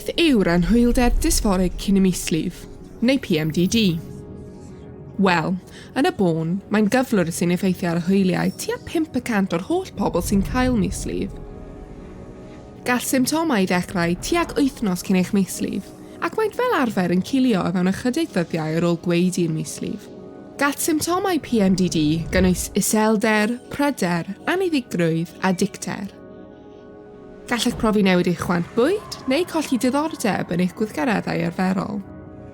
Beth yw'r anhwylder dysfforig cyn y mislif, neu PMDD? Wel, yn y bôn, mae'n gyflwr sy'n effeithio ar hwyliau tua 5 y cant o'r holl pobl sy'n cael mislif. Gall symptomau ddechrau tuag wythnos cyn eich mislif, ac maent fel arfer yn cilio o fewn ychydig ddyddiau ar ôl gwaedu'r mislif. Gall symptomau PMDD gynnwys iselder, pryder, anniddigrwydd a dicter. Gall eich profi newid eich chwant bwyd neu colli diddordeb yn eich gweithgareddau arferol.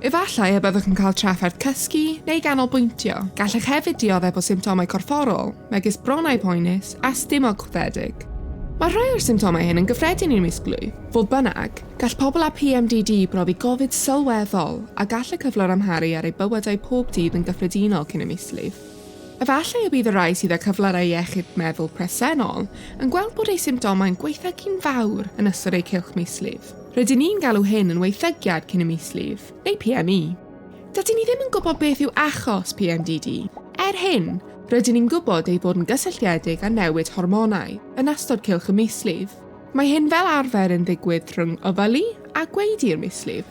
Efallai y byddwch yn cael trafferth cysgu neu ganolbwyntio. Gallech hefyd dioddef o symptomau corfforol, megis bronnau poenus a stumog chwyddedig. Mae rhai o'r symptomau hyn yn gyffredin i'r misglwyf. Fodd bynnag, gall pobl â PMDD brofi gofid sylweddol a gall y cyflwr amharu ar eu bywydau pob dydd yn gyffredinol cyn y mislif. Efallai y bydd y rhai sydd â cyflyrau iechyd meddwl presennol yn gweld bod eu symptomau'n gwaethygu'n fawr yn ystod eu cylch mislif. Rydyn ni'n galw hyn yn waethygiad cyn y mislif, neu PME. Dydyn ni ddim yn gwybod beth yw achos PMDD. Er hyn, rydyn ni'n gwybod ei fod yn gysylltiedig â newid hormonau yn ystod cylch y mislif. Mae hyn fel arfer yn ddigwydd rhwng ofylu a gwaedu'r mislif.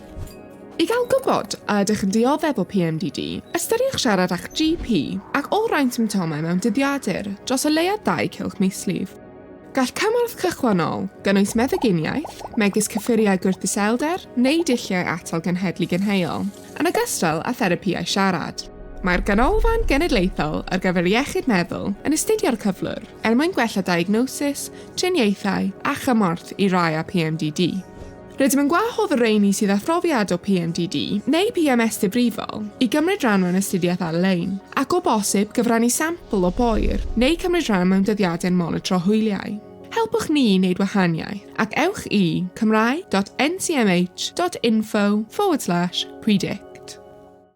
I gael gwybod a ydych yn dioddef o PMDD, ystyriwch siarad â'ch GP ac olrhain symptomau mewn dyddiadur dros o leiaf ddau cylch mislif. Gall cymorth cychwynnol gynnwys meddyginiaeth, megis cyffuriau gwrth-iselder neu dulliau atal genhedlu gynheuol, yn ogystal â therapïau siarad. Mae'r Ganolfan Genedlaethol ar gyfer Iechyd Meddwl yn astudio'r cyflwr er mwyn gwella diagnosis, triniaethau a chymorth i rai â PMDD. Rydym yn gwahodd y rheini sydd â phrofiad o PMDD neu PMS difrifol i gymryd rhan mewn astudiaeth ar-lein, ac o bosib gyfrannu sampl o boer neu cymryd rhan mewn dyddiadau monitro hwyliau. Helpwch ni i wneud wahaniaeth ac ewch i cymraeg.ncmh.info forward slash predict.